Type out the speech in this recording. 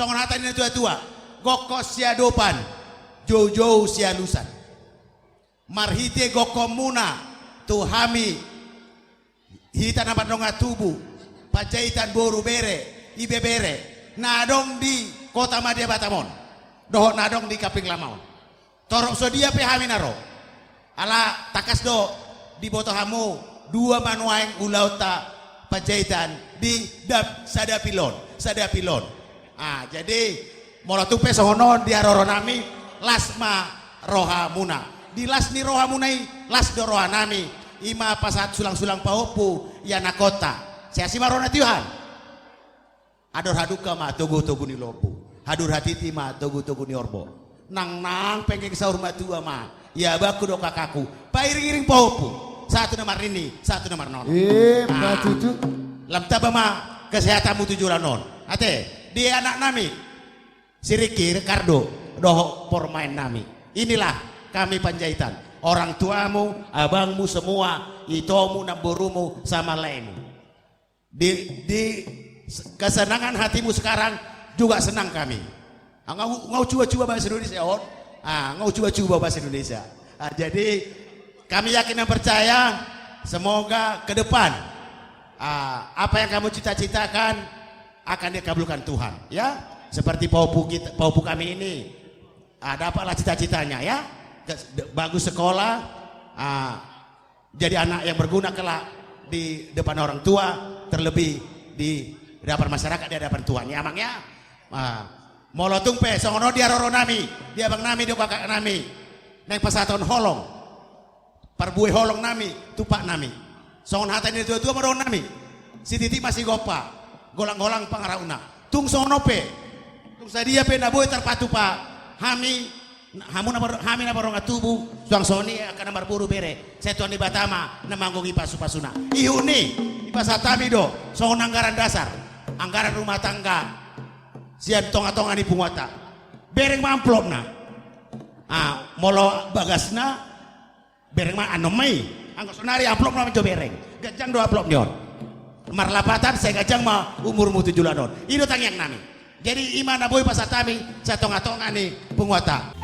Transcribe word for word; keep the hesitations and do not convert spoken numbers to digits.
Songon hata ni na tua-tua, gokhon siadopan, joujou sialusan. Marhite gokhonmuna tu hami, hita na mardongan tubu, Panjaitan, boru, bere, ibebere na adong di Kota Madya Batam on dohot na adong di Kapling Lama on. Torop sodia pe hami na ro, ala tangkas do diboto hamu dua ma nuaeng ulaonta Panjaitan di dap-, sadapil on, sadapil on. Ah, jadi, molo tung pe songon on di haroronami, las ma rohamuna. Di las ni rohamuna i, las do rohanami. I ma pasahat sulang-sulang pahompu i, anakhonta. Sai asi ma roha na tio, Tuhan. Andor hadungka ma togu-togu ni lombu, andor hatiti ma togu-togu ni horbo. Nangnang penggeng saur matua ma, ia abangku dohot kakakku, pairing-iring pahompu, sahat tu na marnini, sahat tu na marnono. Eh, ah, ma tutu. Lam tamba ma kesehatanmu tu joloan on. Ate, di anaknami, si Riki, Ricardo, dohot parumaennami. Inilah kami Panjaitan, orang tuamu, abangmu semua, itomu, namborumu, sama laemu. Di, di s-, kesenangan hatimu sekarang juga senang kami. Ah, nga hu-, nga hucuba-cuba bahasa Indonesia on. Ah, nga hucuba-cuba bahasa Indonesia. Ah, jadi kami yakin dan percaya, semoga ke depan, ah, apa yang kamu cita-citakan akan dikabulkan Tuhan, ya. Seperti pahompu kita, pahompu kami ini, ah, dapatlah cita-citanya, ya. Ke-, de-, bagus sekolah, ah, jadi anak yang berguna kelak di depan orang tua, terlebih di hadapan masyarakat, di hadapan Tuhan, ya, Amang, ya. Ah, molo tung pe songon on di haroronami, di abangnami, di kakaknami, naeng pasahaton holong, parbue holongnami tu patnami. Songon hata ni na tua-tua ma dohononnami: Sititi ma sigompa, golang-golang pangarahutna. Tung songon on pe, tung sadia pe na boi tarpatupa hami, hamu na mar-, hami na mardongan tubu, suang songon i angka na marboru, bere, sai Tuhan Debata ma na manggohi pasu-pasuna. Ihut ni i, dipasahat hami do songon anggaran dasar, anggaran rumah tangga sian tonga-tonga ni punguanta. Bereng ma amplopna. Ah, molo bagasna, bereng ma, annon ma i. Anggo sonari amplopna ma jo bereng. Ganjang do amplop ni on. Marlapatan sai ganjang ma umurmu tu joloan on. I do tangiangnami. Jadi i ma na boi pasahat hami sian tonga-tonga ni punguanta.